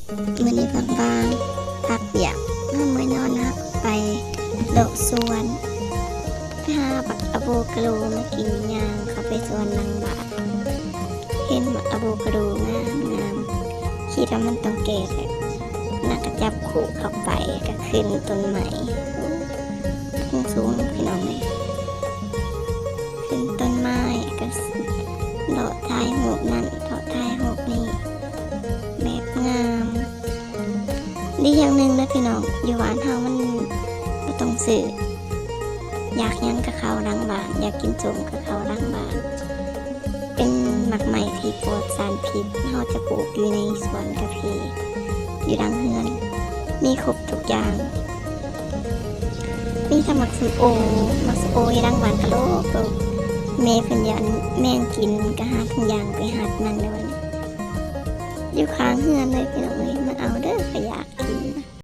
ມື້ນີ້ວ່າງໆ ພັກວຽກ ເຮົາເມື່ອຍນອນ ເຮົາໄປເລາະສວນ ໄປຫາບັກອາໂວກາໂດມາກິນ. ຍ່າງເຂົ້າໄປສວນຫຼັງບ້ານ ເຫັນບັກອາໂວກາໂດງາມໆ ຄິດວ່າມັນຕ້ອງແກ່ແຫຼະ ນາງກໍຈັບຄູ່ເຂົ້າໄປ ກໍຂຶ້ນຕົ້ນໄມ້ ສູງໆ ພີ່ນ້ອງເອີຍ. ຂຶ້ນຕົ້ນໄມ້ກໍເລາະຖ່າຍຮູບນັ້ນ ເລາະຖ່າຍຮູບນີ້ ແບບງາມ. ດີຢ່າງໜຶ່ງເດີພີ່ນ້ອງ ຢູ່ບ້ານເຮົາມັນບໍ່ຕ້ອງຊື້ ຢາກຫຍັງກໍເຂົ້າຫຼັງບ້ານ ຢາກກິນສົ້ມກໍເຂົ້າຫຼັງບ້ານ. ເປັນໝາກໄມ້ທີ່ປອດສານພິດ ເຮົາຈະປູກຢູ່ໃນສວນກາເຟ ຢູ່ຫຼັງເຮືອນ ມີຄົບທຸກຢ່າງ. ມີທັງໝາກສົ້ມໂອ ໝາກສົ້ມໂອຢູ່ຫຼັງບ້ານກະໂລກໂລກ ແມ່ເພິ່ນຢ້ານແມງກິນ ກະຫາເພິ່ນຍ່າງໄປຮັດມັນເລີຍ. ຢູ່ຂ້າງເຮືອນເລີຍພີ່ນ້ອງເອີຍ